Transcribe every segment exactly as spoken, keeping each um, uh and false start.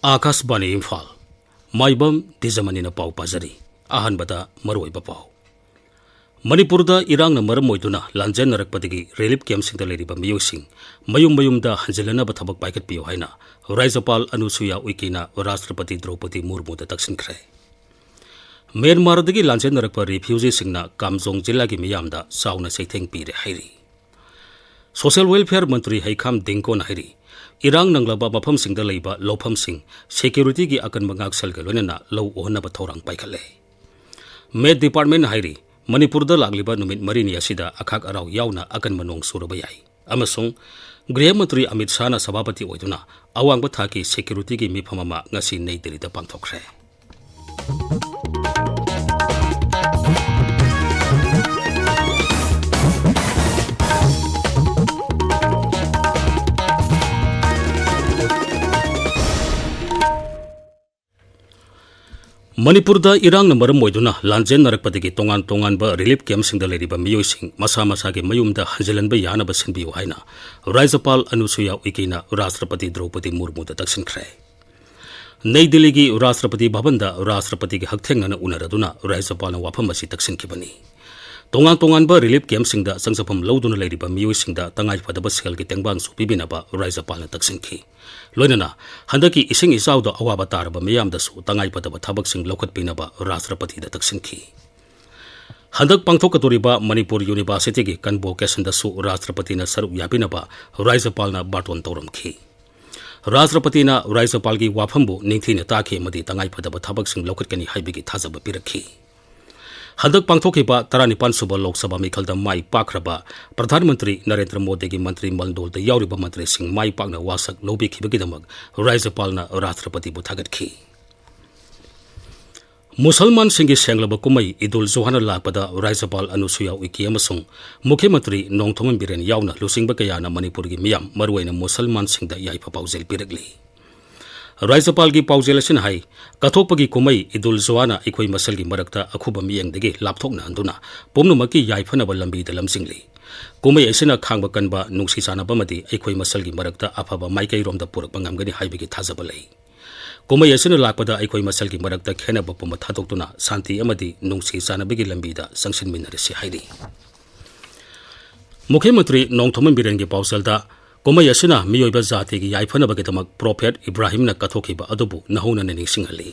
ꯑꯥꯀꯥꯁꯕꯥꯅꯤ ꯏꯝꯐꯥꯜ꯫ ꯃꯥꯏꯕꯝ ꯇꯤꯖꯃꯅꯤꯅ ꯄꯥꯎ ꯄꯥꯖꯔꯤ꯫ ꯑꯍꯥꯟꯕꯗ ꯃꯔꯨꯑꯣꯏꯕ ꯄꯥꯎ꯫ ꯃꯅꯤꯄꯨꯔꯗ ꯏꯔꯥꯡꯅ ꯃꯔꯝ ꯑꯣꯏꯗꯨꯅ ꯂꯥꯟꯖꯦꯟꯅꯔꯛꯄꯗꯒꯤ ꯔꯤꯂꯤꯐ ꯀꯦꯝꯞꯁꯤꯡꯗ ꯂꯩꯔꯤꯕ ꯃꯤꯑꯣꯏꯁꯤꯡ ꯃꯌꯨꯝ ꯃꯌꯨꯝꯗ ꯍꯟꯖꯤꯜꯂꯅꯕ ꯊꯕꯛ ꯄꯥꯏꯈꯠꯄꯤꯌꯨ ꯍꯥꯏꯅ ꯔꯥꯖ꯭ꯌꯄꯥꯜ ꯑꯅꯨꯁꯨꯌꯥ ꯎꯏꯀꯦꯅ ꯔꯥꯁꯇ꯭ꯔꯄꯇꯤ ꯗ꯭ꯔꯧꯄꯗꯤ ꯃꯨꯔꯃꯨꯗ ꯇꯛꯁꯤꯟꯈ꯭ꯔꯦ꯫ ꯃ꯭ꯌꯥꯟꯃꯥꯔꯗꯒꯤ ꯂꯥꯟꯖꯦꯟꯅꯔꯛꯄ ꯔꯤꯐ꯭ꯌꯨꯖꯤꯁꯤꯡꯅ ꯀꯥꯝꯖꯣꯡ ꯖꯤꯂꯥꯒꯤ ꯃꯤꯌꯥꯝꯗ ꯆꯥꯎꯅ ꯆꯩꯊꯦꯡ ꯄꯤꯔꯦ ꯍꯥꯏꯔꯤ꯫ ꯁꯣꯁꯤꯌꯦꯜ ꯋꯦꯜꯐꯤꯌꯔ ꯃꯟꯇ꯭ꯔꯤ ꯍꯩꯈꯥꯝ ꯗꯤꯡꯀꯣꯅ ꯍꯥꯏꯔꯤ, ꯏꯔꯥꯡ ꯅꯪꯂꯕ ꯃꯐꯝꯁꯤꯡꯗ ꯂꯩꯕ ꯂꯧꯐꯝꯁꯤꯡ ꯁꯦꯀ꯭ꯌꯨꯔꯤꯇꯤꯒꯤ ꯑꯀꯟꯕ ꯉꯥꯛꯁꯦꯜꯒ ꯂꯣꯏꯅꯅ ꯂꯧ ꯎꯍꯟꯅꯕ ꯊꯧꯔꯥꯡ ꯄꯥꯏꯈꯠꯂꯦ꯫ ꯃꯦꯠ ꯗꯤꯄꯥꯔꯠꯃꯦꯟꯅ ꯍꯥꯏꯔꯤ, ꯃꯅꯤꯄꯨꯔꯗ ꯂꯥꯛꯂꯤꯕ ꯅꯨꯃꯤꯠ ꯃꯔꯤꯅꯤ ꯑꯁꯤꯗ ꯑꯈꯥꯛ ꯑꯔꯥꯎ ꯌꯥꯎꯅ ꯑꯀꯟꯕ ꯅꯣꯡ ꯆꯨꯔꯕ ꯌꯥꯏ ꯑꯃꯁꯨꯡ ꯒ꯭ꯔꯤꯍ ꯃꯟꯇ꯭ꯔꯤ ꯑꯃꯤꯠ ꯁꯥꯍꯅ ꯁꯚꯥꯄꯇꯤ ꯑꯣꯏꯗꯨꯅ ꯑꯋꯥꯡꯕ ꯊꯥꯛꯀꯤ ꯁꯦꯀ꯭ꯌꯨꯔꯤꯇꯤꯒꯤ ꯃꯤꯐꯝ ꯑꯃ ꯉꯁꯤ ꯅꯩ ꯗꯤꯜꯂꯤꯗ ꯄꯥꯡꯊꯣꯛꯈ꯭ꯔꯦ꯫ ꯃꯅꯤꯄꯨꯔꯗ ꯏꯔꯥꯡꯅ ꯃꯔꯝ ꯑꯣꯏꯗꯨꯅ ꯂꯥꯟꯖꯦꯟꯅꯔꯛꯄꯗꯒꯤ ꯇꯣꯉꯥꯟ ꯇꯣꯉꯥꯟꯕ ꯔꯤꯂꯤꯐ ꯀꯦꯝꯞꯁꯤꯡꯗ ꯂꯩꯔꯤꯕ ꯃꯤꯑꯣꯏꯁꯤꯡ ꯃꯁꯥ ꯃꯁꯥꯒꯤ ꯃꯌꯨꯝꯗ ꯍꯟꯖꯤꯜꯍꯟꯕ ꯌꯥꯅꯕ ꯁꯤꯟꯕꯤꯌꯨ ꯍꯥꯏꯅ ꯔꯥꯖ꯭ꯌꯄꯥꯜ ꯑꯅꯨꯁꯨꯌꯥ ꯎꯏꯀꯦꯅ ꯔꯥꯁꯇ꯭ꯔꯄꯇꯤ ꯗ꯭ꯔꯧꯄꯗꯤ ꯃꯨꯔꯃꯨꯗ ꯇꯛꯁꯤꯟꯈ꯭ꯔꯦ꯫ ꯅꯩ ꯗꯤꯜꯂꯤꯒꯤ ꯔꯥꯁꯇ꯭ꯔꯄꯇꯤ ꯚꯕꯟꯗ ꯔꯥꯁꯇ꯭ꯔꯄꯇꯤꯒ ꯍꯛꯊꯦꯡꯅꯅ ꯎꯅꯔꯗꯨꯅ ꯔꯥꯖ꯭ꯌꯄꯥꯜꯅ ꯋꯥꯐꯝ ꯑꯁꯤ ꯇꯛꯁꯤꯟꯈꯤꯕꯅꯤ꯫ ꯇꯣꯉꯥꯟ ꯇꯣꯉꯥꯟꯕ ꯔꯤꯂꯤꯐ ꯀꯦꯝꯞꯁꯤꯡꯗ ꯆꯪꯖꯐꯝ ꯂꯧꯗꯨꯅ ꯂꯩꯔꯤꯕ ꯃꯤꯑꯣꯏꯁꯤꯡꯗ ꯇꯉꯥꯏ ꯐꯗꯕ ꯁꯦꯜꯒꯤ ꯇꯦꯡꯕꯥꯡꯁꯨ ꯄꯤꯕꯤꯅꯕ ꯔꯥꯖ꯭ꯌꯄꯥꯜꯅ ꯇꯛꯁꯤꯟꯈꯤ꯫ ꯂꯣꯏꯅꯅ ꯍꯟꯗꯛꯀꯤ ꯏꯁꯤꯡ ꯏꯆꯥꯎꯗ ꯑꯋꯥꯕ ꯇꯥꯔꯕ ꯃꯤꯌꯥꯝꯗꯁꯨ ꯇꯉꯥꯏ ꯐꯗꯕ ꯊꯕꯛꯁꯤꯡ ꯂꯧꯈꯠꯄꯤꯅꯕ ꯔꯥꯁꯇ꯭ꯔꯄꯇꯤꯗ ꯇꯛꯁꯤꯟꯈꯤ꯫ ꯍꯟꯗꯛ ꯄꯥꯡꯊꯣꯛꯀꯗꯧꯔꯤꯕ ꯃꯅꯤꯄꯨꯔ ꯌꯨꯅꯤꯚꯔꯁꯤꯇꯤꯒꯤ ꯀꯟꯚꯣꯀꯦꯁꯟꯗꯁꯨ ꯔꯥꯁꯇ꯭ꯔꯄꯇꯤꯅ ꯁꯔꯨꯛ ꯌꯥꯕꯤꯅꯕ ꯔꯥꯖ꯭ꯌꯄꯥꯜꯅ ꯕꯥꯔꯇꯣꯟ ꯇꯧꯔꯝꯈꯤ꯫ ꯔꯥꯁꯇ꯭ꯔꯄꯇꯤꯅ ꯔꯥꯖ꯭ꯌꯄꯥꯜꯒꯤ ꯋꯥꯐꯝꯕꯨ ꯅꯤꯡꯊꯤꯅ ꯇꯥꯈꯤ ꯑꯃꯗꯤ ꯇꯉꯥꯏ ꯐꯗꯕ ꯊꯕꯛꯁꯤꯡ ꯂꯧꯈꯠꯀꯅꯤ ꯍꯥꯏꯕꯒꯤ ꯊꯥꯖꯕ ꯄꯤꯔꯛꯈꯤ꯫ ꯍꯟꯗꯛ ꯄꯥꯡꯊꯣꯛꯈꯤꯕ ꯇꯔꯥꯅꯤꯄꯥꯟ ꯁꯨꯕ ꯂꯣꯛ ꯁꯚꯥ ꯃꯤꯈꯜꯗ ꯃꯥꯏ ꯄꯥꯛꯈ꯭ꯔꯕ ꯄ꯭ꯔꯙꯥꯟ ꯃꯟꯇ꯭ꯔꯤ ꯅꯔꯦꯟꯗ꯭ꯔ ꯃꯣꯗꯤꯒꯤ ꯃꯟꯇ꯭ꯔꯤ ꯃꯟꯗꯣꯜꯗ ꯌꯥꯎꯔꯤꯕ ꯃꯟꯇ꯭ꯔꯤꯁꯤꯡ ꯃꯥꯏ ꯄꯥꯛꯅ ꯋꯥꯁꯛ ꯂꯧꯕꯤꯈꯤꯕꯒꯤꯗꯃꯛ ꯔꯥꯖ꯭ꯌꯄꯥꯜꯅ ꯔꯥꯁꯇ꯭ꯔꯄꯇꯤꯕꯨ ꯊꯥꯒꯠꯈꯤ꯫ ꯃꯨꯁꯜꯃꯥꯟꯁꯤꯡꯒꯤ ꯁꯦꯡꯂꯕ ꯀꯨꯝꯍꯩ ꯏꯗꯨꯜ ꯖꯨꯍꯥꯅ ꯂꯥꯛꯄꯗ ꯔꯥꯖ꯭ꯌꯄꯥꯜ ꯑꯅꯨꯁꯨꯌꯥ ꯎꯏꯀꯦ ꯑꯃꯁꯨꯡ ꯃꯨꯈ꯭ꯌ ꯃꯟꯇ꯭ꯔꯤ ꯅꯣꯡꯊꯣꯝꯕꯝ ꯕꯤꯔꯦꯟ ꯌꯥꯎꯅ ꯂꯨꯆꯤꯡꯕ ꯀꯌꯥꯅ ꯃꯅꯤꯄꯨꯔꯒꯤ ꯃꯤꯌꯥꯝ, ꯃꯔꯨꯑꯣꯏꯅ ꯃꯨꯁꯜꯃꯥꯟꯁꯤꯡꯗ ꯌꯥꯏꯐ ꯄꯥꯎꯖꯦꯜ ꯄꯤꯔꯛꯂꯤ꯫ ꯔꯥꯖ꯭ꯌꯄꯥꯜꯒꯤ ꯄꯥꯎꯖꯦꯜ ꯑꯁꯤꯅ ꯍꯥꯏ, ꯀꯠꯊꯣꯛꯄꯒꯤ ꯀꯨꯝꯍꯩ ꯏꯗꯨꯜ ꯖꯨꯍꯥꯅ ꯑꯩꯈꯣꯏ ꯃꯁꯦꯜꯒꯤ ꯃꯔꯛꯇ ꯑꯈꯨꯕ ꯃꯤꯠꯌꯦꯡꯗꯒꯤ ꯂꯥꯞꯊꯣꯛꯅꯍꯟꯗꯨꯅ ꯄꯨꯝꯅꯃꯛꯀꯤ ꯌꯥꯏꯐꯅꯕ ꯂꯝꯕꯤꯗ ꯂꯝꯖꯤꯡꯂꯤ꯫ ꯀꯨꯝꯍꯩ ꯑꯁꯤꯅ ꯈꯥꯡꯕ ꯀꯟꯕ, ꯅꯨꯡꯁꯤ ꯆꯥꯟꯅꯕ ꯑꯃꯗꯤ ꯑꯩꯈꯣꯏ ꯃꯁꯦꯜꯒꯤ ꯃꯔꯛꯇ ꯑꯐꯕ ꯃꯥꯏꯀꯩꯔꯣꯝꯗ ꯄꯨꯔꯛꯄ ꯉꯝꯒꯅꯤ ꯍꯥꯏꯕꯒꯤ ꯊꯥꯖꯕ ꯂꯩ꯫ ꯀꯨꯝꯍꯩ ꯑꯁꯤꯅ ꯂꯥꯛꯄꯗ ꯑꯩꯈꯣꯏ ꯃꯁꯦꯜꯒꯤ ꯃꯔꯛꯇ ꯈꯦꯟꯅꯕ ꯄꯨꯝꯕ ꯊꯥꯗꯣꯛꯇꯨꯅ ꯁꯥꯟꯇꯤ ꯑꯃꯗꯤ ꯅꯨꯡꯁꯤ ꯆꯥꯟꯅꯕꯒꯤ ꯂꯝꯕꯤꯗ ꯆꯪꯁꯤꯟꯃꯤꯟꯅꯔꯁꯤ ꯍꯥꯏꯔꯤ꯫ ꯃꯨꯈ꯭ꯌ ꯃꯟꯇ꯭ꯔꯤ ꯅꯣꯡꯊꯣꯝꯕꯝ ꯕꯤꯔꯦꯟꯒꯤ ꯄꯥꯎꯖꯦꯜꯗ ꯀꯨꯝꯍꯩ ꯑꯁꯤꯅ ꯃꯤꯑꯣꯏꯕ ꯖꯥꯇꯤꯒꯤ ꯌꯥꯏꯐꯅꯕꯒꯤꯗꯃꯛ ꯄ꯭ꯔꯣꯐꯦꯠ ꯏꯕ꯭ꯔꯥꯍꯤꯝꯅ ꯀꯠꯊꯣꯛꯈꯤꯕ ꯑꯗꯨꯕꯨ ꯅꯧꯍꯧꯅꯅ ꯅꯤꯡꯁꯤꯡꯍꯜꯂꯤ꯫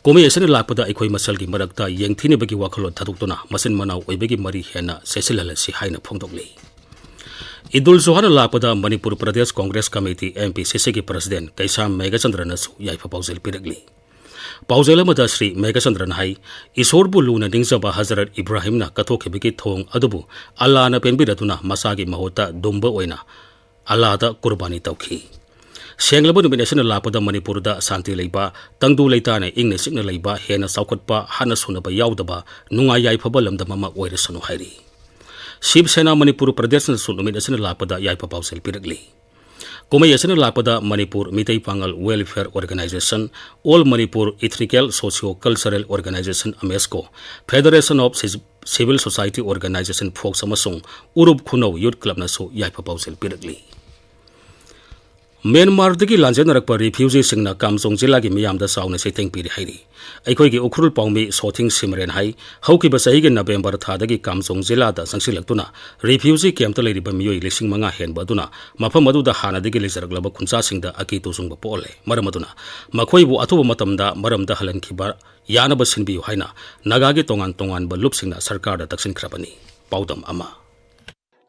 ꯀꯨꯝꯍꯩ ꯑꯁꯤꯅ ꯂꯥꯛꯄꯗ ꯑꯩꯈꯣꯏ ꯃꯁꯦꯜꯒꯤ ꯃꯔꯛꯇ ꯌꯦꯡꯊꯤꯅꯕꯒꯤ ꯋꯥꯈꯜꯂꯣꯟ ꯊꯥꯗꯣꯛꯇꯨꯅ ꯃꯆꯤꯟ ꯃꯅꯥꯎ ꯑꯣꯏꯕꯒꯤ ꯃꯔꯤ ꯍꯦꯟꯅ ꯆꯦꯠꯁꯤꯜꯍꯜꯂꯁꯤ ꯍꯥꯏꯅ ꯐꯣꯡꯗꯣꯛꯂꯤ꯫ ꯏꯗꯨꯜ ꯖꯨꯍꯥꯅ ꯂꯥꯛꯄꯗ ꯃꯅꯤꯄꯨꯔ ꯄ꯭ꯔꯗꯦꯁ ꯀꯣꯡꯒ꯭ꯔꯦꯁ ꯀꯃꯤꯇꯤ, MPCCꯒꯤ ꯄ꯭ꯔꯁꯤꯗꯦꯟ ꯀꯩꯁꯥꯝ ꯃꯦꯘꯆꯟꯗ꯭ꯔꯅꯁꯨ ꯌꯥꯏꯐ ꯄꯥꯎꯖꯦꯜ ꯄꯤꯔꯛꯂꯤ꯫ ꯄꯥꯎꯖꯦꯜ ꯑꯃꯗ ꯁ꯭ꯔꯤ ꯃꯦꯘꯆꯟꯗ꯭ꯔꯅ ꯍꯥꯏ, ꯏꯁꯣꯔꯕꯨ ꯂꯨꯅ ꯅꯤꯡꯖꯕ ꯍꯖꯔꯠ ꯏꯕ꯭ꯔꯥꯍꯤꯝꯅ ꯀꯠꯊꯣꯛꯈꯤꯕꯒꯤ ꯊꯧꯑꯣꯡ ꯑꯗꯨꯕꯨ ꯑꯜꯂꯥꯅ ꯄꯦꯟꯕꯤꯔꯗꯨꯅ ꯃꯁꯥꯒꯤ ꯃꯍꯨꯠꯇ ꯗꯨꯝꯕ ꯑꯣꯏꯅ ꯑꯜꯂꯥꯗ ꯀꯨꯔꯕꯥꯅꯤ ꯇꯧꯈꯤ꯫ ꯁꯦꯡꯂꯕ ꯅꯨꯃꯤꯠ ꯑꯁꯤꯅ ꯂꯥꯛꯄꯗ ꯃꯅꯤꯄꯨꯔꯗ ꯁꯥꯟꯇꯤ ꯂꯩꯕ, ꯇꯪꯗꯨ ꯂꯩꯇꯥꯅ ꯏꯪꯅ ꯆꯤꯛꯅ ꯂꯩꯕ, ꯍꯦꯟꯅ ꯆꯥꯎꯈꯠꯄ, ꯍꯥꯠꯅ ꯁꯨꯅꯕ ꯌꯥꯎꯗꯕ, ꯅꯨꯡꯉꯥꯏ ꯌꯥꯏꯐꯕ ꯂꯝꯗꯝ ꯑꯃ ꯑꯣꯏꯔꯁꯅꯨ ꯍꯥꯏꯔꯤ꯫ ꯁꯤꯕ ꯁꯦꯅꯥ ꯃꯅꯤꯄꯨꯔ ꯄ꯭ꯔꯗꯦꯁꯅꯁꯨ ꯅꯨꯃꯤꯠ ꯑꯁꯤꯅ ꯂꯥꯛꯄꯗ ꯌꯥꯏꯐ ꯄꯥꯎꯖꯦꯜ ꯄꯤꯔꯛꯂꯤ꯫ ꯀꯨꯝꯍꯩ ꯑꯁꯤꯅ ꯂꯥꯛꯄꯗ ꯃꯅꯤꯄꯨꯔ ꯃꯤꯇꯩ ꯄꯥꯉꯜ Welfare Organization, All Manipur Ethnical Socio Cultural Organization, AMESCO, Federation of Ci-, Civil Society Organization, FOCS, ꯑꯃꯁꯨꯡ ꯎꯔꯨꯞ ꯈꯨꯅꯧ Youth Clubꯅꯁꯨ ꯌꯥꯏꯐ ꯄꯥꯎꯖꯦꯜ ꯄꯤꯔꯛꯂꯤ꯫ ꯃ꯭ꯌꯥꯟꯃꯥꯔꯗꯒꯤ ꯂꯥꯟꯖꯦꯟꯅꯔꯛꯄ ꯔꯤꯐ꯭ꯌꯨꯖꯤꯁꯤꯡꯅ ꯀꯥꯝꯖꯣꯡ ꯖꯤꯂꯥꯒꯤ ꯃꯤꯌꯥꯝꯗ ꯆꯥꯎꯅ ꯆꯩꯊꯦꯡ ꯄꯤꯔꯤ ꯍꯥꯏꯔꯤ꯫ ꯑꯩꯈꯣꯏꯒꯤ ꯎꯈ꯭ꯔꯨꯜ ꯄꯥꯎꯃꯤ ꯁꯣꯊꯤꯡ ꯁꯤꯃꯔꯦꯟ ꯍꯥꯏ, ꯍꯧꯈꯤꯕ ꯆꯍꯤꯒꯤ ꯅꯕꯦꯝꯕꯔ ꯊꯥꯗꯒꯤ ꯀꯥꯝꯖꯣꯡ ꯖꯤꯂꯥꯗ ꯆꯪꯁꯤꯜꯂꯛꯇꯨꯅ ꯔꯤꯐ꯭ꯌꯨꯖꯤ ꯀꯦꯝꯞꯇ ꯂꯩꯔꯤꯕ ꯃꯤꯑꯣꯏ ꯂꯤꯁꯤꯡ ꯃꯉꯥ ꯍꯦꯟꯕ ꯑꯗꯨꯅ ꯃꯐꯝ ꯑꯗꯨꯗ ꯍꯥꯟꯅꯗꯒꯤ ꯂꯩꯖꯔꯛꯂꯕ ꯈꯨꯟꯖꯥꯁꯤꯡꯗ ꯑꯀꯤ ꯇꯨꯖꯨꯡꯕ ꯄꯣꯛꯍꯜꯂꯦ꯫ ꯃꯔꯝ ꯑꯗꯨꯅ ꯃꯈꯣꯏꯕꯨ ꯑꯊꯨꯕ ꯃꯇꯝꯗ ꯃꯔꯝꯗ ꯍꯜꯍꯟꯈꯤꯕ ꯌꯥꯅꯕ ꯁꯤꯟꯕꯤꯌꯨ ꯍꯥꯏꯅ ꯅꯥꯒꯥꯒꯤ ꯇꯣꯉꯥꯟ ꯇꯣꯉꯥꯟꯕ ꯂꯨꯞꯁꯤꯡꯅ ꯁꯔꯀꯥꯔꯗ ꯇꯛꯁꯤꯟꯈ꯭ꯔꯕꯅꯤ꯫ ꯄꯥꯎꯗꯝ ꯑꯃ꯫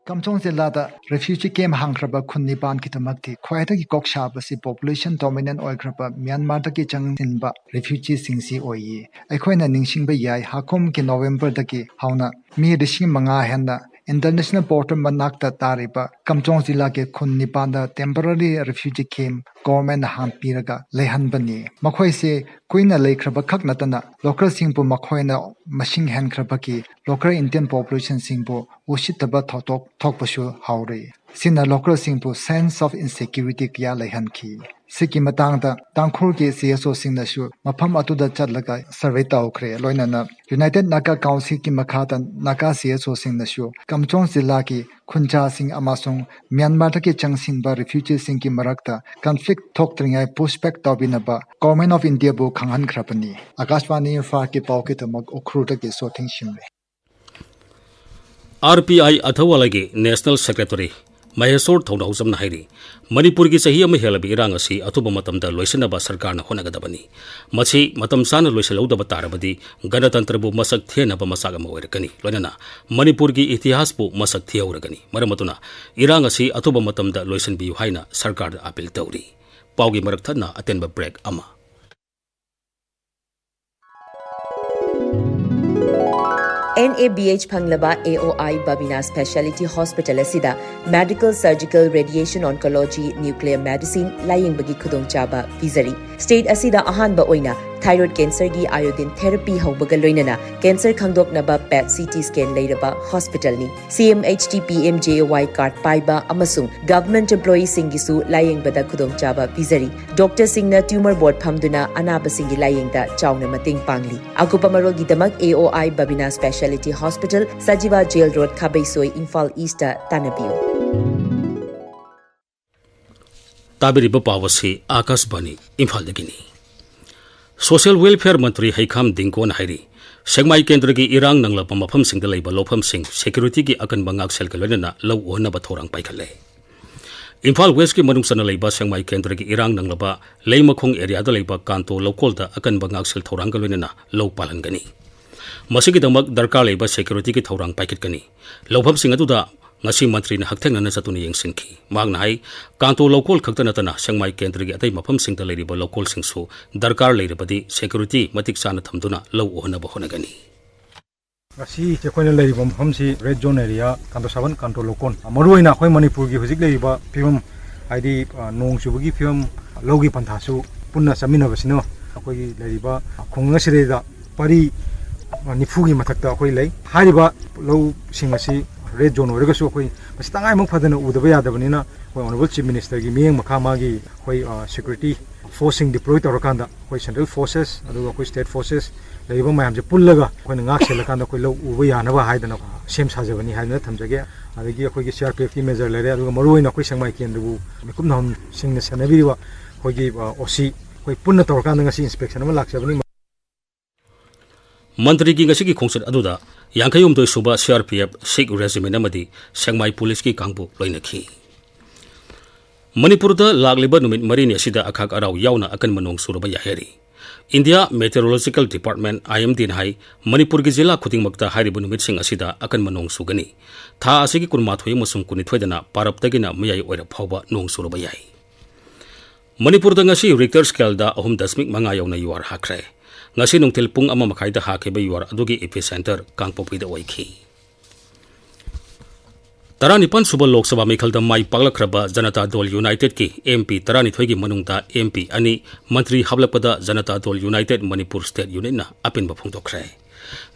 ꯀꯥꯝꯖꯣꯡ ꯖꯤꯂꯥꯗ ꯔꯤꯐ꯭ꯌꯨꯖꯤ ꯀꯦꯝꯞ ꯍꯥꯡꯈ꯭ꯔꯕ ꯈꯨꯟ ꯅꯤꯄꯥꯟꯒꯤꯗꯃꯛꯇꯤ ꯈ꯭ꯋꯥꯏꯗꯒꯤ ꯀꯣꯛ ꯁꯥꯕꯁꯤ ꯄꯣꯄꯨꯂꯦꯁꯟ ꯗꯣꯃꯤꯅꯦꯟꯠ ꯑꯣꯏꯈ꯭ꯔꯕ ꯃ꯭ꯌꯥꯟꯃꯥꯔꯗꯒꯤ ꯆꯪꯁꯤꯟꯕ ꯔꯤꯐ꯭ꯌꯨꯖꯤꯁꯤꯡꯁꯤ ꯑꯣꯏꯌꯦ꯫ ꯑꯩꯈꯣꯏꯅ ꯅꯤꯡꯁꯤꯡꯕ ꯌꯥꯏ, ꯍꯥꯀꯨꯝꯒꯤ ꯅꯣꯕꯦꯝꯕꯔꯗꯒꯤ ꯍꯧꯅ ꯃꯤ ꯂꯤꯁꯤꯡ ꯃꯉꯥ ꯍꯦꯟꯅ ꯏꯟꯇꯔꯅꯦꯁꯅꯦꯜ ꯕꯣꯔꯗꯔ ꯃꯅꯥꯛꯇ ꯇꯥꯔꯤꯕ ꯀꯥꯝꯖꯣꯡ ꯖꯤꯂꯥꯒꯤ ꯈꯨꯟ ꯅꯤꯄꯥꯟꯗ ꯇꯦꯝꯄꯔꯔꯤ ꯔꯤꯐ꯭ꯌꯨꯖꯤ ꯀꯦꯝꯞ ꯒꯣꯔꯃꯦꯟꯅ ꯍꯥꯡꯕꯤꯔꯒ ꯂꯩꯍꯟꯕꯅꯤ꯫ ꯃꯈꯣꯏꯁꯦ ꯀꯨꯏꯅ ꯂꯩꯈ꯭ꯔꯕ ꯈꯛ ꯅꯠꯇꯅ ꯂꯣꯀꯦꯜꯁꯤꯡꯕꯨ ꯃꯈꯣꯏꯅ ꯃꯁꯤꯡ ꯍꯦꯟꯈ꯭ꯔꯕꯒꯤ ꯂꯣꯀꯦꯜ ꯏꯟꯗꯤꯌꯟ ꯄꯣꯄꯨꯂꯦꯁꯟꯁꯤꯡꯕꯨ ꯎꯁꯤꯠꯇꯕ ꯊꯧꯗꯣꯛ ꯊꯣꯛꯄꯁꯨ ꯍꯧꯔꯤ꯫ ꯁꯤꯅ ꯂꯣꯀꯦꯜꯁꯤꯡꯕꯨ sense of insecurity ꯀꯌꯥ ꯂꯩꯍꯟꯈꯤ꯫ ꯁꯤꯒꯤ ꯃꯇꯥꯡꯗ ꯇꯥꯡꯈꯨꯜꯒꯤ ꯁꯤ ꯑꯦꯁ ꯑꯣꯁꯤꯡꯅꯁꯨ ꯃꯐꯝ ꯑꯗꯨꯗ ꯆꯠꯂꯒ ꯁꯔꯚꯦ ꯇꯧꯈ꯭ꯔꯦ꯫ ꯂꯣꯏꯅꯅ ꯌꯨꯅꯥꯏꯇꯦꯗ ꯅꯥꯒꯥ ꯀꯥꯎꯟꯁꯤꯜꯒꯤ ꯃꯈꯥꯗ ꯅꯥꯒꯥ ꯁꯤ ꯑꯦꯁ ꯑꯣꯁꯤꯡꯅꯁꯨ ꯀꯝꯆꯣꯡ ꯖꯤꯂꯥꯒꯤ ꯈꯨꯟꯖꯥꯁꯤꯡ ꯑꯃꯁꯨꯡ ꯃ꯭ꯌꯥꯟꯃꯥꯔꯗꯒꯤ ꯆꯪꯁꯤꯟꯕ ꯔꯤꯐ꯭ꯌꯨꯖꯤꯁꯤꯡꯒꯤ ꯃꯔꯛꯇ ꯀꯟꯐ꯭ꯂꯤꯛ ꯊꯣꯛꯇ꯭ꯔꯤꯉꯩ ꯄꯨꯁ ꯕꯦꯛ ꯇꯧꯕꯤꯅꯕ ꯒꯣꯚꯔꯟꯃꯦꯟꯠ ꯑꯣꯐ ꯏꯟꯗꯤꯌꯥꯕꯨ ꯈꯪꯍꯟꯈ꯭ꯔꯕꯅꯤ꯫ ꯑꯥꯀꯥꯁꯕꯥꯅꯤ ꯏꯝꯐꯥꯜꯒꯤ ꯄꯥꯎꯒꯤꯗꯃꯛ ꯎꯈ꯭ꯔꯨꯜꯗꯒꯤ ꯁꯣꯊꯤꯡ ꯁꯤꯡꯔꯦ꯫ ꯑꯥꯔ ꯄꯤ ꯑꯥꯏ ꯑꯊꯧꯕꯂꯩꯒꯤ ꯅꯦꯁꯅꯦꯜ ꯁꯦꯀ꯭ꯔꯦꯇꯔꯤ ꯃꯍꯦꯁꯣꯔ ꯊꯧꯅꯥꯎꯖꯝꯅ ꯍꯥꯏꯔꯤ, ꯃꯅꯤꯄꯨꯔꯒꯤ ꯆꯍꯤ ꯑꯃ ꯍꯦꯜꯂꯕ ꯏꯔꯥꯡ ꯑꯁꯤ ꯑꯊꯨꯕ ꯃꯇꯝꯗ ꯂꯣꯏꯁꯤꯟꯅꯕ ꯁꯔꯀꯥꯔꯅ ꯍꯣꯠꯅꯒꯗꯕꯅꯤ꯫ ꯃꯁꯤ ꯃꯇꯝ ꯆꯥꯅ ꯂꯣꯏꯁꯤꯜꯍꯧꯗꯕ ꯇꯥꯔꯕꯗꯤ ꯒꯅꯇꯟꯇ꯭ꯔꯕꯨ ꯃꯁꯛ ꯊꯤꯍꯟꯅꯕ ꯃꯆꯥꯛ ꯑꯃ ꯑꯣꯏꯔꯛꯀꯅꯤ, ꯂꯣꯏꯅꯅ ꯃꯅꯤꯄꯨꯔꯒꯤ ꯏꯇꯤꯍꯥꯁꯄꯨ ꯃꯁꯛ ꯊꯤꯍꯧꯔꯒꯅꯤ꯫ ꯃꯔꯝ ꯑꯗꯨꯅ ꯏꯔꯥꯡ ꯑꯁꯤ ꯑꯊꯨꯕ ꯃꯇꯝꯗ ꯂꯣꯏꯁꯤꯟꯕꯤꯌꯨ ꯍꯥꯏꯅ ꯁꯔꯀꯥꯔꯗ ꯑꯥꯄꯤꯜ ꯇꯧꯔꯤ꯫ ꯄꯥꯎꯒꯤ ꯃꯔꯛ ꯊꯠꯅ ꯑꯇꯦꯟꯕ ꯕ꯭ꯔꯦꯛ ꯑꯃ꯫ ꯑꯦꯟ ꯑꯦ ꯕꯤ ꯑꯩꯆ ꯐꯪꯂꯕ A O I Babina speciality hospital ꯑꯁꯤꯗ medical, surgical, radiation oncology, nuclear medicine ꯂꯥꯌꯦꯡꯕꯒꯤ ꯈꯨꯗꯣꯡꯆꯥꯕ ꯄꯤꯖꯔꯤ꯫ ꯁ꯭ꯇꯦꯠ ꯑꯁꯤꯗ ꯑꯍꯥꯟꯕ ꯑꯣꯏꯅ ꯊꯥꯏꯔꯣꯏꯗ ꯀꯦꯟꯁꯔꯒꯤ ꯑꯥꯏꯑꯣꯗꯤꯟ ꯊꯦꯔꯥꯄꯤ ꯍꯧꯕꯒ ꯂꯣꯏꯅꯅ ꯀꯦꯟꯁꯔ ꯈꯪꯗꯣꯛꯅꯕ ꯄꯦꯠ ꯁꯤ ꯇꯤ ꯁ꯭ꯀꯦꯟ ꯂꯩꯔꯕ ꯍꯣꯁꯄꯤꯇꯥꯜꯅꯤ꯫ C M H T P M J A Y card ꯄꯥꯏꯕ ꯑꯃꯁꯨꯡ ꯒꯚꯔꯟꯃꯦꯟꯠ ꯑꯦꯝꯄ꯭ꯂꯣꯌꯤꯁꯤꯡꯒꯤꯁꯨ ꯂꯥꯌꯦꯡꯕꯗ ꯈꯨꯗꯣꯡꯆꯥꯕ ꯄꯤꯖꯔꯤ꯫ ꯗꯣꯛꯇꯔꯁꯤꯡꯅ ꯇ꯭ꯌꯨꯃꯔ ꯕꯣꯔꯗ ꯐꯝꯗꯨꯅ ꯑꯅꯥꯕꯁꯤꯡꯒꯤ ꯂꯥꯌꯦꯡꯗ ꯆꯥꯎꯅ ꯃꯇꯦꯡ ꯄꯥꯡꯂꯤ꯫ ꯑꯀꯨꯞꯄ ꯃꯔꯣꯜꯒꯤꯗꯃꯛ A O I Babina speciality hospital, Sajiwa jail road, Khabeisoi, Imphal east ꯇꯥꯟꯅꯕꯤꯌꯨ꯫ ꯇꯥꯕꯤꯔꯤꯕ ꯄꯥꯎ ꯑꯁꯤ ꯑꯥꯀꯥꯁꯕꯥꯅꯤ ꯏꯝꯐꯥꯜꯗꯒꯤꯅꯤ꯫ ꯁꯣꯁꯤꯌꯦꯜ ꯋꯦꯜꯐꯤꯌꯔ ꯃꯟꯇ꯭ꯔꯤ ꯍꯩꯈꯥꯝ ꯗꯤꯡꯒꯣꯅ ꯍꯥꯏꯔꯤ, ꯁꯦꯛꯃꯥꯏ ꯀꯦꯟꯗ꯭ꯔꯒꯤ ꯏꯔꯥꯡ ꯅꯪꯂꯕ ꯃꯐꯝꯁꯤꯡꯗ ꯂꯩꯕ ꯂꯧꯐꯝꯁꯤꯡ ꯁꯦꯀ꯭ꯌꯨꯔꯤꯇꯤꯒꯤ ꯑꯀꯟꯕ ꯉꯥꯛꯁꯦꯜꯒ ꯂꯣꯏꯅꯅ ꯂꯧ ꯎꯍꯟꯅꯕ ꯊꯧꯔꯥꯡ ꯄꯥꯏꯈꯠꯂꯦ꯫ ꯏꯝꯐꯥꯜ ꯋꯦꯁꯀꯤ ꯃꯅꯨꯡ ꯆꯟꯅ ꯂꯩꯕ ꯁꯦꯛꯃꯥꯏ ꯀꯦꯟꯗ꯭ꯔꯒꯤ ꯏꯔꯥꯡ ꯅꯪꯂꯕ ꯂꯩꯃꯈꯣꯡ ꯑꯦꯔꯤꯌꯥꯗ ꯂꯩꯕ ꯀꯥꯟꯇꯣ ꯂꯧꯀꯣꯜꯗ ꯑꯀꯟꯕ ꯉꯥꯛꯁꯦꯜ ꯊꯧꯔꯥꯡꯒ ꯂꯣꯏꯅꯅ ꯂꯧ ꯄꯥꯜꯍꯟꯒꯅꯤ꯫ ꯃꯁꯤꯒꯤꯗꯃꯛ ꯗꯔꯀꯥꯔ ꯂꯩꯕ ꯁꯦꯀ꯭ꯌꯨꯔꯤꯇꯤꯒꯤ ꯊꯧꯔꯥꯡ ꯄꯥꯏꯈꯠꯀꯅꯤ꯫ ꯂꯧꯐꯝꯁꯤꯡ ꯑꯗꯨꯗ ꯉꯁꯤ ꯃꯟꯇ꯭ꯔꯤꯅ ꯍꯛꯊꯦꯡꯅꯅ ꯆꯠꯇꯨꯅ ꯌꯦꯡꯁꯤꯟꯈꯤ꯫ ꯃꯍꯥꯛꯅ ꯍꯥꯏ, ꯀꯥꯟꯇꯣ ꯂꯧꯀꯣꯜ ꯈꯛꯇ ꯅꯠꯇꯅ ꯁꯦꯛꯃꯥꯏ ꯀꯦꯟꯗ꯭ꯔꯒꯤ ꯑꯇꯩ ꯃꯐꯝꯁꯤꯡꯗ ꯂꯩꯔꯤꯕ ꯂꯧꯀꯣꯜꯁꯤꯡꯁꯨ ꯗꯔꯀꯥꯔ ꯂꯩꯔꯕꯗꯤ ꯁꯦꯀ꯭ꯌꯨꯔꯤꯇꯤ ꯃꯇꯤꯛ ꯆꯥꯅ ꯊꯝꯗꯨꯅ ꯂꯧ ꯎꯍꯟꯅꯕ ꯍꯣꯠꯅꯒꯅꯤ꯫ ꯉꯁꯤ ꯑꯩꯈꯣꯏꯅ ꯂꯩꯔꯤꯕ ꯃꯐꯝꯁꯤ ꯔꯦꯗ ꯖꯣꯟ ꯑꯦꯔꯤꯌꯥ, ꯀꯥꯟꯇꯣ ꯁꯥꯕꯟ, ꯀꯥꯟꯇꯣ ꯂꯧꯀꯣꯟ꯫ ꯃꯔꯨꯑꯣꯏꯅ ꯑꯩꯈꯣꯏ ꯃꯅꯤꯄꯨꯔꯒꯤ ꯍꯧꯖꯤꯛ ꯂꯩꯔꯤꯕ ꯐꯤꯕꯝ, ꯍꯥꯏꯗꯤ, ꯑ, ꯅꯣꯡ ꯆꯨꯕꯒꯤ ꯐꯤꯕꯝ, ꯂꯧꯒꯤ ꯄꯟꯊꯥꯁꯨ ꯄꯨꯟꯅ ꯆꯠꯃꯤꯟꯅꯕꯁꯤꯅ ꯑꯩꯈꯣꯏꯒꯤ ꯂꯩꯔꯤꯕ ꯈꯨꯡꯒꯪ ꯑꯁꯤꯗꯩꯗ ꯄꯔꯤ, ꯑ, ꯅꯤꯐꯨꯒꯤ ꯃꯊꯛꯇ ꯑꯩꯈꯣꯏ ꯂꯩ꯫ ꯍꯥꯏꯔꯤꯕ ꯂꯧꯁꯤꯡ ꯑꯁꯤ ꯔꯦꯗ ꯖꯣꯟ ꯑꯣꯏꯔꯒꯁꯨ ꯑꯩꯈꯣꯏ ꯃꯁꯤ ꯇꯉꯥꯏꯃꯛ ꯐꯗꯅ ꯎꯗꯕ ꯌꯥꯗꯕꯅꯤꯅ, ꯑꯩꯈꯣꯏ ꯑꯣꯅꯔꯦꯕꯜ ꯆꯤꯐ ꯃꯤꯅꯤꯁꯇꯔꯒꯤ ꯃꯤꯠꯌꯦꯡ ꯃꯈꯥ ꯃꯥꯒꯤ ꯑꯩꯈꯣꯏ ꯁꯦꯀ꯭ꯌꯨꯔꯤꯇꯤ ꯐꯣꯔꯁꯁꯤꯡ ꯗꯤꯄ꯭ꯂꯣꯏ ꯇꯧꯔꯀꯥꯟꯗ ꯑꯩꯈꯣꯏ ꯁꯦꯟꯇ꯭ꯔꯦꯜ ꯐꯣꯔꯁꯦꯁ ꯑꯗꯨꯒ ꯑꯩꯈꯣꯏ ꯁ꯭ꯇꯦꯠ ꯐꯣꯔꯁꯦꯁ ꯂꯩꯔꯤꯕ ꯃꯌꯥꯝꯁꯦ ꯄꯨꯜꯂꯒ ꯑꯩꯈꯣꯏꯅ ꯉꯥꯛ ꯁꯦꯜꯂꯀꯥꯟꯗ ꯑꯩꯈꯣꯏ ꯂꯧ ꯎꯕ ꯌꯥꯅꯕ ꯍꯥꯏꯗꯅ ꯁꯦꯝ ꯁꯥꯖꯕꯅꯤ ꯍꯥꯏꯗꯅ ꯊꯝꯖꯒꯦ꯫ ꯑꯗꯒꯤ ꯑꯩꯈꯣꯏꯒꯤ ꯁꯤ ꯑꯥꯔ ꯄꯤ ꯑꯦꯐꯀꯤ ꯃꯦꯖꯔ ꯂꯩꯔꯦ, ꯑꯗꯨꯒ ꯃꯔꯨꯑꯣꯏꯅ ꯑꯩꯈꯣꯏ ꯁꯦꯛꯃꯥꯏ ꯀꯦꯟꯗ꯭ꯔꯕꯨ ꯃꯤꯀꯨꯞ ꯅꯍꯨꯝꯁꯤꯡꯅ ꯁꯦꯟꯅꯕꯤꯔꯤꯕ ꯑꯩꯈꯣꯏꯒꯤ ꯑꯣ ꯁꯤ ꯑꯩꯈꯣꯏ ꯄꯨꯟꯅ ꯇꯧꯔꯀꯥꯟꯗ ꯉꯁꯤ ꯏꯟꯁꯄꯦꯛꯁꯟ ꯑꯃ ꯂꯥꯛꯆꯕꯅꯤ꯫ ꯃꯟꯇ꯭ꯔꯤꯒꯤ ꯉꯁꯤꯒꯤ ꯈꯣꯡꯆꯠ ꯑꯗꯨꯗ ꯌꯥꯡꯈꯩ ꯍꯨꯝꯗꯣꯏ ꯁꯨꯕ C R P F Sikh regiment ꯑꯃꯗꯤ ꯁꯦꯛꯃꯥꯏ ꯄꯨꯂꯤꯁꯀꯤ ꯀꯥꯡꯕꯨ ꯂꯣꯏꯅꯈꯤ꯫ ꯃꯅꯤꯄꯨꯔꯗ ꯂꯥꯛꯂꯤꯕ ꯅꯨꯃꯤꯠ ꯃꯔꯤꯅꯤ ꯑꯁꯤꯗ ꯑꯈꯥꯛ ꯑꯔꯥꯎ ꯌꯥꯎꯅ ꯑꯀꯟꯕ ꯅꯣꯡ ꯆꯨꯔꯕ ꯌꯥꯏ ꯍꯥꯏꯔꯤ꯫ ꯏꯟꯗꯤꯌꯥ ꯃꯦꯇꯤꯑꯣꯔꯣꯂꯣꯖꯤꯀꯦꯜ ꯗꯤꯄꯥꯔꯠꯃꯦꯟ, ꯑꯥꯏ ꯑꯦꯝ ꯗꯤꯅ ꯍꯥꯏ, ꯃꯅꯤꯄꯨꯔꯒꯤ ꯖꯤꯂꯥ ꯈꯨꯗꯤꯡꯃꯛꯇ ꯍꯥꯏꯔꯤꯕ ꯅꯨꯃꯤꯠꯁꯤꯡ ꯑꯁꯤꯗ ꯑꯀꯟꯕ ꯅꯣꯡ ꯆꯨꯒꯅꯤ꯫ ꯊꯥ ꯑꯁꯤꯒꯤ ꯀꯨꯟꯃꯥꯊꯣꯏ ꯑꯃꯁꯨꯡ ꯀꯨꯟꯅꯤꯊꯣꯏꯗꯅ ꯄꯥꯔꯞꯇꯒꯤꯅ ꯃꯌꯥꯏ ꯑꯣꯏꯔꯞ ꯐꯥꯎꯕ ꯅꯣꯡ ꯆꯨꯔꯕ ꯌꯥꯏ꯫ ꯃꯅꯤꯄꯨꯔꯗ ꯉꯁꯤ ꯔꯤꯛꯇꯔ ꯁ꯭ꯀꯦꯜꯗ ꯑꯍꯨꯝ ꯗꯁꯃꯤꯛ ꯃꯉꯥ ꯌꯧꯅ ꯌꯨ ꯑꯥꯔ ꯍꯥꯈ꯭ꯔꯦ꯫ ꯉꯁꯤ ꯅꯨꯡꯊꯤꯜ ꯄꯨꯡ ꯑꯃ ꯃꯈꯥꯏꯗ ꯍꯥꯈꯤꯕ ꯌꯨ ꯑꯥꯔ ꯑꯗꯨꯒꯤ ꯏꯄꯤꯁꯦꯟꯇꯔ ꯀꯥꯡꯄꯣꯛꯄꯤꯗ ꯑꯣꯏꯈꯤ꯫ ꯇꯔꯥꯅꯤꯄꯥꯟ ꯁꯨꯕ ꯂꯣꯛ ꯁꯚꯥ ꯃꯤꯈꯜꯗ ꯃꯥꯏ ꯄꯥꯛꯂꯛꯈ꯭ꯔꯕ ꯖꯅꯇꯥ ꯗꯜ ꯌꯨꯅꯥꯏꯇꯦꯗꯀꯤ ꯑꯦꯝ ꯄꯤ ꯇꯔꯥꯅꯤꯊꯣꯏꯒꯤ ꯃꯅꯨꯡꯗ ꯑꯦꯝ ꯄꯤ ꯑꯅꯤ ꯃꯟꯇ꯭ꯔꯤ ꯍꯥꯞꯂꯛꯄꯗ ꯖꯅꯇꯥ ꯗꯜ ꯌꯨꯅꯥꯏꯇꯦꯗ ꯃꯅꯤꯄꯨꯔ ꯁ꯭ꯇꯦꯠ ꯌꯨꯅꯤꯠꯅ ꯑꯄꯤꯟꯕ ꯐꯣꯡꯗꯣꯛꯈ꯭ꯔꯦ꯫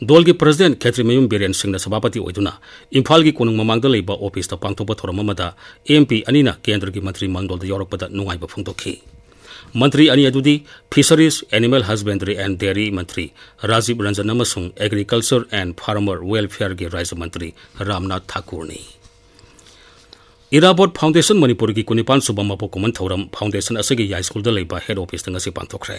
ꯗꯜꯒꯤ ꯄ꯭ꯔꯁꯤꯗꯦꯟꯠ ꯈꯦꯇ꯭ꯔꯤꯃꯌꯨꯝ ꯕꯤꯔꯦꯟ ꯁꯤꯡꯅ ꯁꯚꯥꯄꯇꯤ ꯑꯣꯏꯗꯨꯅ ꯏꯝꯐꯥꯜꯒꯤ ꯀꯣꯅꯨꯡ ꯃꯃꯥꯡꯗ ꯂꯩꯕ ꯑꯣꯐꯤꯁꯇ ꯄꯥꯡꯊꯣꯛꯄ ꯊꯧꯔꯝ ꯑꯃꯗ ꯑꯦꯝ ꯄꯤ ꯑꯅꯤꯅ ꯀꯦꯟꯗ꯭ꯔꯒꯤ ꯃꯟꯇ꯭ꯔꯤ ꯃꯟꯗꯜꯗ ꯌꯥꯎꯔꯛꯄꯗ ꯅꯨꯡꯉꯥꯏꯕ ꯐꯣꯡꯗꯣꯛꯈꯤ꯫ ꯃꯟꯇ꯭ꯔꯤ ꯑꯅꯤ ꯑꯗꯨꯗꯤ Fisheries, Animal Husbandry and Dairy ꯃꯟꯇ꯭ꯔꯤ ꯔꯥꯖꯤꯕ ꯔꯟꯖꯟ ꯑꯃꯁꯨꯡ Agriculture and Farmer Welfareꯒꯤ ꯔꯥꯖ꯭ꯌ ꯃꯟꯇ꯭ꯔꯤ ꯔꯥꯝꯅꯥꯊ ꯊꯥꯀꯨꯔꯅꯤ꯫ ꯏꯔꯥꯕꯣꯠ ꯐꯥꯎꯟꯗꯦꯁꯟ ꯃꯅꯤꯄꯨꯔꯒꯤ ꯀꯨꯟꯅꯤꯄꯥꯟ ꯁꯨꯕ ꯃꯄꯣꯛ ꯀꯨꯝꯍꯟ ꯊꯧꯔꯝ ꯐꯥꯎꯟꯗꯦꯁꯟ ꯑꯁꯤꯒꯤ ꯌꯥꯏꯁ꯭ꯀꯨꯜꯗ ꯂꯩꯕ ꯍꯦꯗ ꯑꯣꯐꯤꯁꯇ ꯉꯁꯤ ꯄꯥꯡꯊꯣꯛꯈ꯭ꯔꯦ꯫